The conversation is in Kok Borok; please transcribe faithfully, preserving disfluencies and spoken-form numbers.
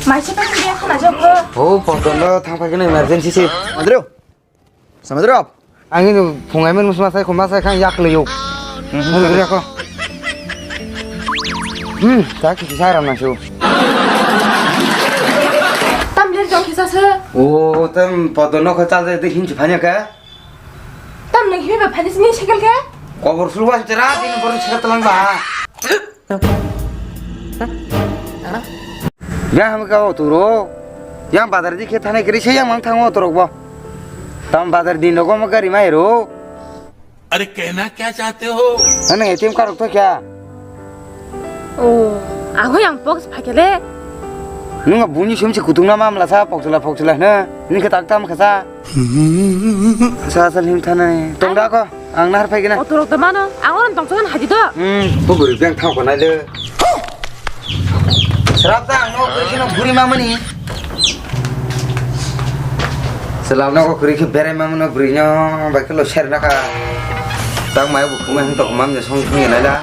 Maisa tang dia khana jok bro. Oh, potonno thang phai kene emergency se. Madro. Samadro. Ang ini phungai men musma sai khoma sai khang yak le yok. Hmm, tak ki sai ram na su. Tam lir jok kisa se. Oh, tam potonno kha chal de hin chu phanya ka. Tam nang hibi ba phani sini sekel ke? Kobor sul wa chera din bor sekel talang ba. Yang ham ka oturo. Yang bazar di khe thane kri se yang mang thang otorok bo. Tam bazar di nogo mo gari mai ro. अरे कहना क्या चाहते हो? Nang A T M card rok to kya? Oh, ang hoi ang box phakele. Nung buni sum si kutung na mamla sa pokchula pokchula na. Ni khe tak tam kha sa. Sa sa lim thanai. Tong da ko. Ang nahar phai gina. Otorok da mano. Ang oran tong chon haji do. Hmm, bu guri beng thang ko nai le. Srap da ang no kri sino guri mamani. Selam no ko kri khe bere mamano guri no ba khe lo ser na ka. Tak mai bu kumai hung to mam ne song song nai la.